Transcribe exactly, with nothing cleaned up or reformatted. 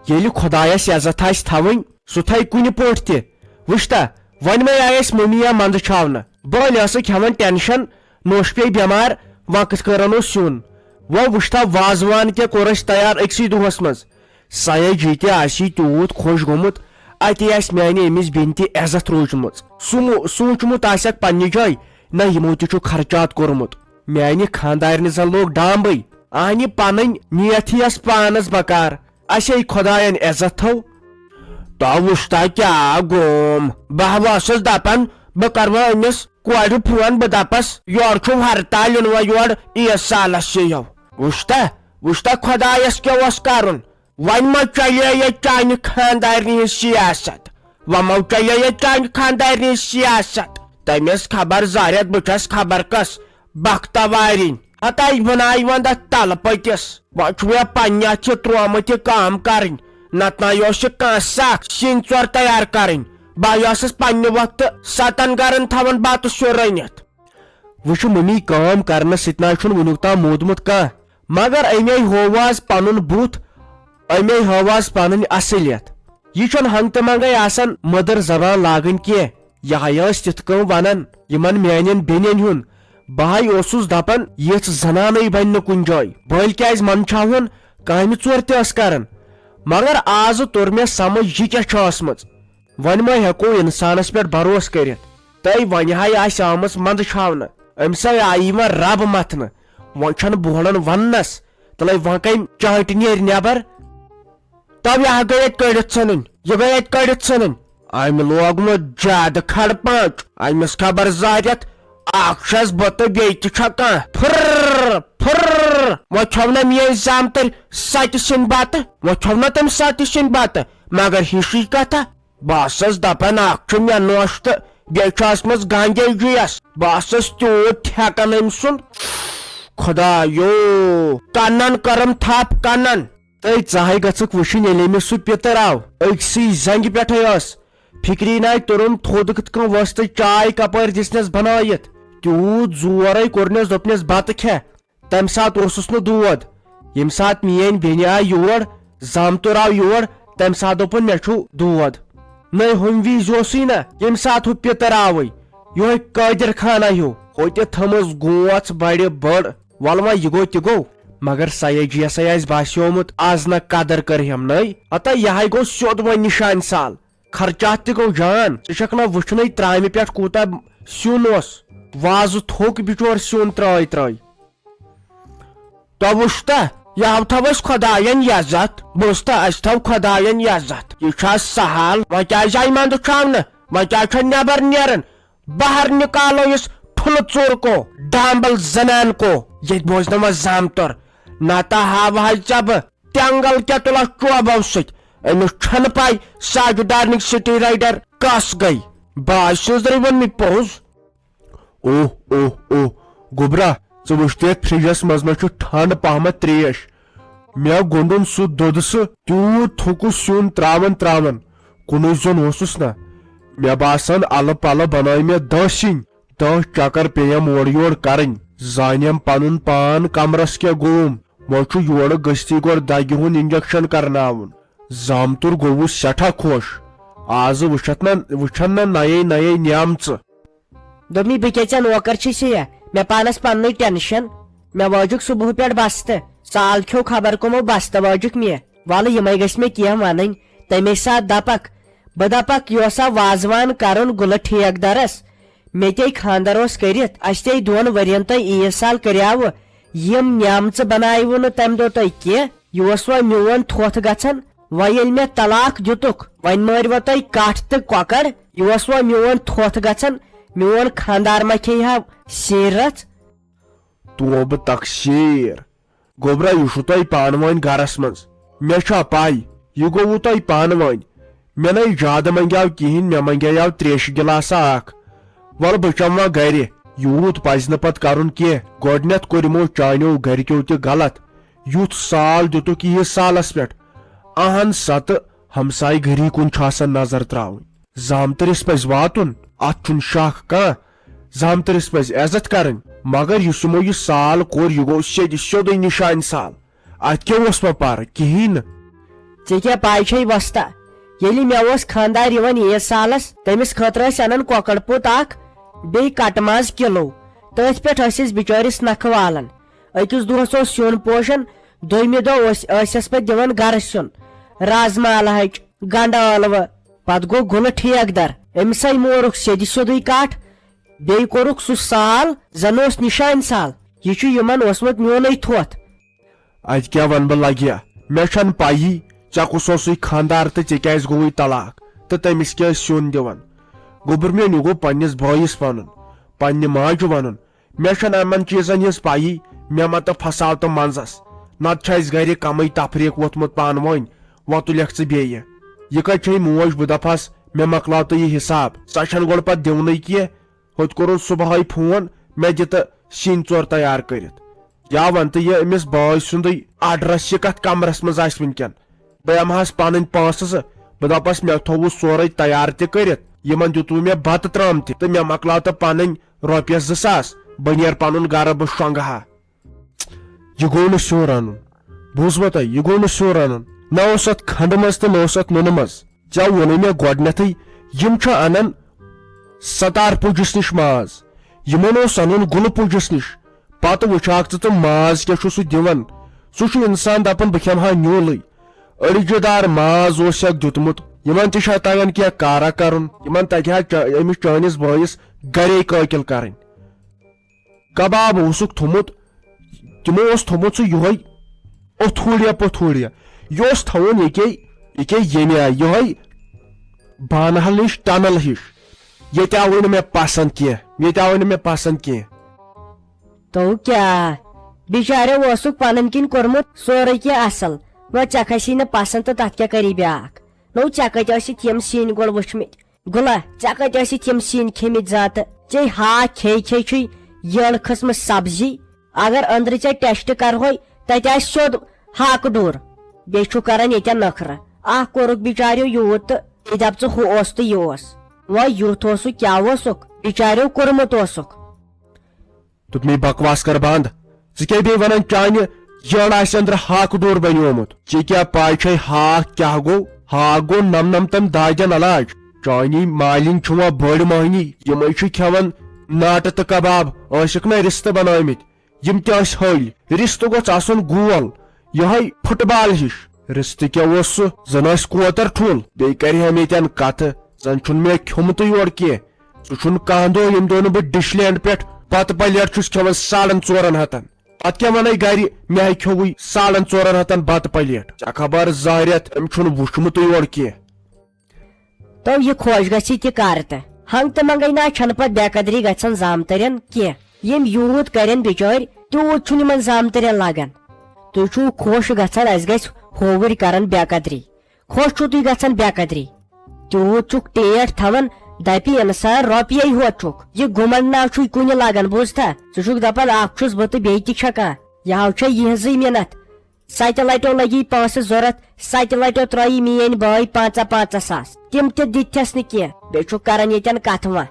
ییٚلہِ خۄدایس عزت آسہِ تھاوٕنۍ، سُہ تھایہِ کُنہِ پٲٹھۍ تہِ۔ وٕچھتا، وۄنۍ مَے آیس مٔمی یا منٛدٕ چھاونہٕ۔ بہٕ ٲلۍ ٲسٕکھ ہٮ۪وان ٹینشن، نوش پیٚیہِ بٮ۪مار، وۄنۍ کِتھ کٔنۍ رنو سیُن؟ وۄنۍ وٕچھتا، وازوان کیٛاہ کوٚر اَسہِ تیار أکسٕے دۄہس منٛز۔ سیا جی تہِ آسی تیوٗت خۄش گوٚمُت، اَتی آسہِ میانہِ أمِس بیٚنہِ تہِ عزت روٗزمٕژ۔ سُہ مو-، سوٗنٛچمُت آسٮ۪کھ پننہِ جایہِ، نہ یِمو تہِ چھُ خرچات کوٚرمُت۔ میانہِ خانٛدارنہِ زن لوگ ڈامبٕے، اہنہِ پنٕنۍ نیتھٕے ٲس پانس بکار۔ اسے خۄداین عزت تھٲو۔ تو وٕچھتا کیٛاہ گوم؟ بہٕ ہا ٲسٕس دپان، بہٕ کرٕ وۄنۍ أمِس کورِ فون، بہٕ دپس، یورٕ چھُ ہرتال، یُن وۄنۍ یورٕ عیٖد سالس یِیو۔ وٕچھتا، وٕچھتا خۄدایس کیٛاہ اوس کرُن؟ وۄنۍ ما چلے ییٚتہِ چانہِ خانٛدارنہِ ہٕنٛز سیاست؟ وۄنۍ ما چلے ییٚتہِ چانہِ خانٛدارنہِ ہٕنٛز سیاست؟ تٔمِس خبر زارٮ۪تھ بہٕ چھس خبر کس بختوارِنۍ۔ ہتاے بناے وۄنۍ تتھ تلہٕ پٔتِس۔ وۄنۍ چھُ مےٚ پننہِ اتھِ ترومہٕ تہِ کٲم کرٕنۍ، نتہٕ نہ اوس یہِ کانٛہہ سکھ سِنۍ ژور تیار کرٕنۍ۔ بہٕ ٲسٕس پننہِ وقتہٕ ستن گرن تھاوان بتہٕ سیُن رٔنِتھ۔ وۄنۍ چھُ مٔمی کٲم کرنس سۭتۍ نہ چھُنہٕ وُنیُک تام مودمُت کانٛہہ، مگر أمۍ ہوو آز پنُن بُتھ، أمۍ ہوو آز پنٕنۍ اصلیت۔ یہِ چھُنہٕ ہنٛگتہٕ منٛگے آسان مٔدٕر زبان لاگٕنۍ کینٛہہ۔ یہِ ہا ٲس تِتھ کٔنۍ ونان یِمن میانٮ۪ن بیٚنٮ۪ن ہُنٛد۔ بہٕ ہاے اوسُس دپان، یِژھ زنانٕے بنہِ نہٕ کُنہِ جایہِ۔ بٔلۍ کیازِ منٛدچھاوہون، کامہِ ژور تہِ ٲس کران۔ مگر آزٕ توٚر مےٚ سمجھ، یہِ کیٛاہ چھِ ٲسمٕژ۔ وۄنۍ ما ہٮ۪کو انسانس پٮ۪ٹھ بھروسہٕ کٔرِتھ؟ تہٕ وۄنۍ ہاے آسہِ آمٕژ منٛدچھاونہٕ۔ أمۍ سا آیی وۄنۍ رب متھنہٕ۔ وۄنۍ چھنہٕ بوہڑن وننس۔ تہٕ وۄنۍ کمہِ چانٹہِ نیرِ نٮ۪بر؟ تو یہِ ہا گٔے اتہِ کٔڑِتھ ژھٕنٕنۍ، یہِ گٔے اتہِ کٔڑِتھ ژھٕنٕنۍ۔ أمۍ لوگمُت زیادٕ کھڑ پانٛچ۔ أمِس خبر زارٮ۪تھ، اکھ چھس بہٕ تہٕ بیٚیہِ تہِ چھا کانٛہہ۔ پھر، پھر۔ وۄنۍ چھو نہ میٲنۍ زامتٕرۍ ستہِ سٕنٛدۍ بتہٕ؟ وۄنۍ چھو نہ تِم ستہِ سٕنٛدۍ بتہٕ؟ مگر ہِشی کتھا، بہٕ ٲسٕس دپان، اکھ چھُ مےٚ نوش تہٕ بیٚیہِ چھُ ٲسمٕژ گانجے جُیس۔ بہٕ ٲسٕس تیوٗت ٹھیکان أمۍ سُنٛد۔ خۄدایو، کنن کٔرٕم تھپھ، کنن۔ تہٕ ژٕ ہاے گژھکھ وٕچھِنۍ، ییٚلہِ أمِس سُہ پِتٕر آو، أکسٕے زنٛگہِ پٮ۪ٹھے ٲس۔ فِکری ناے توٚرُم تھوٚد کِتھ کٔنۍ ؤژھ تہٕ چاے کپٲرۍ دِژنس بنٲیِتھ۔ تیوٗت زورے کوٚرنس، دوٚپنس، بتہٕ کھےٚ۔ تمہِ ساتہٕ اوسُس نہٕ دود۔ ییٚمہِ ساتہٕ میٲنۍ بیٚنہِ آے یور، زامتُر آو یور، تمہِ ساتہٕ دوٚپُن، مےٚ چھُ دود۔ نٔے ہُمہِ وِزِ اوسُے نہ، ییٚمہِ ساتہٕ ہُہ پِتٕر آوٕے۔ یِہوٚے قٲدر خانہ ہیوٗ۔ ہوٚتہِ تھٲمٕژ گوژھ بڑِ بٔڑ۔ وَلہٕ وۄنۍ یہِ گوٚو تہِ گوٚو۔ مگر سیاجیَسے آسہِ باسیومُت، از نہ قدر کٔرہم نٔے۔ ہتا یہِ ہاے گوٚو سیوٚد وۄنۍ نِشانہِ سال۔ خرچات تہِ گوٚو جان۔ ژٕ چھکھ نہ وٕچھنَے ترامہِ پٮ۪ٹھ کوٗتاہ سیُن اوس۔ وازٕ تھوٚک بِچور سیُن ترٛٲے ترٛٲے۔ تو وٕچھتا، یہِ ہاو تھاو أسۍ خۄدایَن یزتھ۔ بوٗزتا، اَسہِ تھاو خۄدایَن یزتھ۔ یہِ چھا سہل؟ وۄنۍ کیٛازِ آیہِ منٛدٕ چھاونہٕ؟ وۄنۍ کیٛازِ چھےٚ نٮ۪بر نیران؟ باہر نکالو اس ٹھُلہٕ ژوٗر کو، ڈامبل زنان کو۔ ییٚتہِ بوزناوس زامتُر، نتہٕ ہاوہاے ژےٚ بہٕ تٮ۪نٛگل کیٛاہ تُلس چوبو سۭتۍ۔ أمِس چھنہٕ پَے ساجہِ ڈارنٕکۍ سٹی رایڈر کس گٔے۔ بہٕ سوزرٕے ووٚن مےٚ پوٚز۔ اوہ، اوہ، اوہ، گوٚبرا، ژٕ وٕچھتھ یتھ فرجس منٛز ما چھُ ٹھنڈ پہمتھ تریش؟ مےٚ گوٚنٛڈُن سُہ دۄدٕ سُہ تیوٗت تھوٚکُس سیُن تراوان تراوان۔ کُنُے زوٚن اوسُس نہ۔ مےٚ باسان، الہٕ پلہٕ بنٲے مےٚ دہ سِنۍ۔ دہ چکر پیٚیم اورٕ یورٕ کرٕنۍ۔ زانیم پنُن پان کمرس کیٛاہ گوٚوُم۔ وۄنۍ چھُ یورٕ گٔژھتھٕے گۄڈٕ دگہِ ہُنٛد انجکشن کرناوُن۔ زامتُر گوٚوُس سٮ۪ٹھاہ خۄش۔ آزٕ وٕچھتھ نہ، وٕچھن نہ نَیے نَیے نیمژٕ۔ دوٚپمَے، بہٕ کیٛاہ ژےٚ نوکر چھُسے یا؟ مےٚ پانس پننُے ٹینشن۔ مےٚ وٲجُکھ صبحہٕ پٮ۪ٹھ بستہٕ۔ سال کھیوٚو خبر کٕمو بستہٕ وٲجُکھ مےٚ۔ وَلہٕ، یِمے گٔژھۍ مےٚ کینٛہہ وَنٕنۍ۔ تَمے ساتہٕ دَپکھ، بہٕ دَپکھ، یہِ اوسا وازوان کَرُن گُلہٕ ٹھیکہٕ دَرس؟ مےٚ تے خانٛدر اوس کٔرِتھ، اَسہِ تے دۄن ؤرین تۄہہِ عیٖد سال کریاوٕ۔ یِم نیمژٕ بنایوٕ نہٕ تَمہِ دۄہ تۄہہِ کینٛہہ۔ یہِ اوس وۄنۍ میون تھوٚتھ گژھان۔ وۄنۍ ییٚلہِ مےٚ طلاق دیُتُکھ، وۄنۍ مٲرۍ وۄنۍ تۄہہِ کٹھ تہٕ کۄکر۔ یہِ اوس وۄنۍ میون تھوٚتھ گژھان، میون خانٛدار ما کھیٚیہِ ہا سیٖر رژھ؟ توبہٕ تقصیر۔ گوٚبرا، یہِ چھُو تۄہہِ پانہٕ وٲنۍ گرس منٛز۔ مےٚ چھا پَے، یہِ گوٚوُ تۄہہِ پانہٕ وٲنۍ۔ مےٚ نے زیادٕ منٛگیو کِہیٖنۍ، مےٚ منٛگیو ترٛیشہِ گِلاسا اکھ۔ وَلہٕ بہٕ چَمہٕ وۄنۍ گرِ۔ یوٗت پَزِ نہٕ پَتہٕ کَرُن کینٛہہ۔ گۄڈٕنٮ۪تھ کوٚر یِمو چانیو گرِکیو تہِ غلط۔ یُتھ سال دیُتُکھ عیٖد سالس پٮ۪ٹھ۔ اہن سا، تہٕ ہمسایہِ گٔری کُن چھُ آسان نظر ترٛاوٕنۍ۔ زامتٕرِس پزِ واتُن، اتھ چھُنہٕ شک کانٛہہ۔ زامتٕرِس پزِ عزت کرٕنۍ، مگر یُس یِمو یہِ سال کوٚر، یہِ گوٚو سیٚدِ سیوٚدُے نِشانہِ سال۔ اتھ کیٛاہ اوس وۄنۍ پرٕ؟ کِہیٖنۍ نہٕ۔ ژےٚ کیٛاہ پاے چھے وۄستا، ییٚلہِ مےٚ اوس خانٛدار یِوان عیٖد سالس، تٔمِس خٲطرٕ ٲسۍ انان کۄکر پوٚت اکھ، بیٚیہِ کٹہٕ ماز کِلوٗ۔ تٔتھۍ پٮ۪ٹھ ٲسۍ أسۍ بِچٲرِس نکھٕ والان۔ أکِس دۄہس اوس سیُن پوشان، دوٚیمہِ دۄہ اوس، ٲسِس پتہٕ دِوان گرٕ سیُن، رازما الہٕ ہچہِ، گنڈٕ ٲلوٕ۔ پتہٕ گوٚو گُلہٕ ٹھیکہٕ در، أمِسے مورُکھ سیٚدِ سیوٚدُے کٹھ، بیٚیہِ کوٚرُکھ سُہ سال، زن اوس نِشانہِ سال۔ یہِ چھُ یِمن اوسمُت میونُے تھوٚتھ۔ اتہِ کیٛاہ ونہٕ بہٕ لگیا، مےٚ چھَنہٕ پَیی ژےٚ کُس اوسُے خانٛدار تہٕ ژےٚ کیٛازِ گوٚوُے طلاق، تہٕ تٔمِس کیٛاہ سیُن دِوان۔ گوٚبُر میون، یہِ گوٚو پننِس بٲیِس وَنُن، پننہِ ماجہِ وَنُن۔ مےٚ چھَنہٕ یِمن چیٖزن ہٕنٛز پَیی، مےٚ مہ تہٕ پھساو تہٕ منٛزس، نتہٕ چھُ اَسہِ گرِ کمٕے تفریٖق ووٚتھمُت پانہٕ وٲنۍ۔ وۄنۍ تُلکھ ژٕ بیٚیہِ۔ یہِ کتہِ چھے موج، بہٕ دپہس مےٚ مۄکلاو تہٕ یہِ حساب۔ سۄ چھَنہٕ گۄڈٕ پتہٕ دِونٕے کینٛہہ۔ ہوٚتہِ کوٚرُن صُبحٲے فون، مےٚ دِ تہٕ سِنۍ ژور تیار کٔرِتھ۔ یا وَن تہٕ یہِ أمِس بٲے سُنٛدٕے ایڈرس، یہِ کتھ کمرس منٛز آسہِ وٕنکٮ۪ن۔ بہٕ یِمہٕ ہس پنٕنۍ پونٛسہٕ زٕ، بہٕ دپس مےٚ تھوٚوُ سورُے تیار تہِ کٔرِتھ، یِمن دیُتوُ مےٚ بتہٕ ترام تہِ، تہٕ مےٚ مۄکلاو تہٕ پنٕنۍ رۄپیس زٕ ساس، بہٕ نیرٕ پنُن گرٕ، بہٕ شۄنٛگہٕ ہا۔ یہِ گوٚو نہٕ سیُن رنُن۔ بوٗزوا تۄہہِ؟ یہِ گوٚو نہٕ سیُن رنُن۔ نہ اوس اتھ کھنڈٕ منٛز تہٕ نہ اوس اتھ نُنہٕ منٛز۔ ژےٚ ووٚنُے مےٚ گۄڈٕنیتھٕے، یِم چھِ انان ستار پُجِس نِش ماز، یِمن اوس انُن گُلہٕ پُجِس نِش۔ پتہٕ وٕچھاکھ ژٕ، ژٕ ماز کیٛاہ چھُ سُہ دِوان۔ سُہ چھُ انسان دپان، بہٕ کھٮ۪مہٕ ہا نیوٗلٕے۔ أڑجہِ دار ماز اوس یکھ دیُتمُت۔ یِمن تہِ چھا تگان کینٛہہ کارا کرُن؟ یِمن تگہِ ہا چا-، أمِس چٲنِس بٲیِس گرے قٲقِل کرٕنۍ۔ کباب اوسُکھ تھوٚمُت، تِمو اوس تھوٚمُت سُہ یِہوٚے اوٚتھوٗڑیا پوٚتھوٗڑیا۔ یہِ اوس تھاوُن ییٚکے، ییٚکے ییٚمہِ آیہِ، یِہوٚے بانہل ہِش، ٹنل ہِش۔ ییٚتہِ آوٕے نہٕ مےٚ پسنٛد کینٛہہ، ییٚتہِ آوٕے نہٕ مےٚ پسنٛد کینٛہہ۔ تو کیٛاہ؟ بِچاریو اوسُکھ پنٕنۍ کِنۍ کوٚرمُت سورُے کینٛہہ اصل، وۄنۍ ژےٚ کھسی نہٕ پسنٛد تہٕ تتھ کیٛاہ کری بیٛاکھ؟ نو ژےٚ کتہِ ٲسِتھ یِم سِنۍ گۄڈٕ وٕچھمٕتۍ؟ گُلہ، ژےٚ کتہِ ٲسِتھ یِم سِنۍ کھیٚمٕتۍ زانٛتہٕ؟ ژےٚ ہاکھ کھے کھے چھُے یٔڑ کھٔژمٕژ سبزی۔ اگر أنٛدرٕ ژےٚ ٹیسٹ کرہوے، تتہِ آسہِ سیوٚد ہاکہٕ ڈوٗر۔ بیٚیہِ چھُ کران ییٚتٮ۪ن نخرٕ۔ اکھ کوٚرُکھ بِچاریو یوٗت تہٕ بیٚیہِ دپ ژٕ ہُہ اوس تہٕ یہِ اوس۔ وۄنۍ یُتھ اوسُکھ کیٛاہ اوسُکھ، بِچاریو کوٚرمُت اوسُکھ۔ دوٚپمَے، بکواس کر بنٛد۔ ژٕ کیٛاہ بیٚیہِ ونان، چانہِ یٔڑ آسہِ أنٛدرٕ ہاکہٕ ڈوٗر بنیومُت؟ ژےٚ کیٛاہ پاے چھے ہاکھ کیٛاہ گوٚو؟ ہاکھ گوٚو نمنمتن دادٮ۪ن علاج۔ چانی مالِنۍ چھِ وۄنۍ بٔڑ مٔہنی، یِمے چھِ کھٮ۪وان ناٹہٕ تہٕ کباب، ٲسِکھ نہ رِستہٕ بنٲومٕتۍ، یِم تہِ ٲسۍ ۂلۍ۔ رِستہٕ گوٚژھ آسُن گول، یِہوٚے فٹ بال ہِش۔ رِستہٕ کیٛاہ اوس سُہ؟ زن ٲسۍ کوتر ٹھوٗل، بیٚیہِ کرِ ہم ییٚتٮ۪ن کتھٕ، زن چھُنہٕ مےٚ کھیوٚمتُے یورٕ کینٛہہ۔ سُہ چھُنہٕ کانٛہہ دۄہ ییٚمہِ دۄہ نہٕ بہٕ ڈِش لینڈ پٮ۪ٹھ بتہٕ پلیٹ چھُس کھٮ۪وان ساڑن ژورن ہتن۔ پتہٕ کیٛاہ ونے گرِ، مےٚ ہے کھیوٚوُے ساڑن ژورن ہتن بتہٕ پلیٹ۔ ژےٚ خبر زہرٮ۪تھ، أمۍ چھُنہٕ وُچھمُتُے یورٕ کینٛہہ۔ تو یہِ خۄش گژھِ تہِ کر تہٕ۔ ہنٛگ تہٕ منٛگے نا چھنہٕ پتہٕ بے قدری گژھان زامترٮ۪ن کینٛہہ۔ یِم یوٗت کرن بِچٲرۍ، تیوٗت چھُنہٕ یِمن زامترٮ۪ن لگان۔ تُہۍ چھِو خۄش گژھان، اسہِ گژھِ ہووٕرۍ کران بے قدری۔ خۄش چھِو تُہۍ گژھان بے قدری۔ تیوٗت چھُکھ ٹیٹھ تھاوان، دپہِ انسان رۄپیے ہوت چھُکھ۔ یہِ گُمنڈ ناو چھُے کُنہِ لگان، بوٗزتھا؟ ژٕ چھُکھ دپان اکھ چھُس بہٕ تہٕ بیٚیہِ تہِ چھکا؟ یہِ ہاو چھے یِہنٛزٕے مِنتھ۔ ستہِ لٹیو لگی پونٛسہٕ ضروٗرت، ستہِ لٹیو ترٲیی میٲنۍ بٲے پنٛژاہ پنٛژاہ ساس۔ تِم تہِ دِتھس نہٕ کینٛہہ، بیٚیہِ چھُکھ کران ییٚتٮ۪ن کتھٕ وۄنۍ۔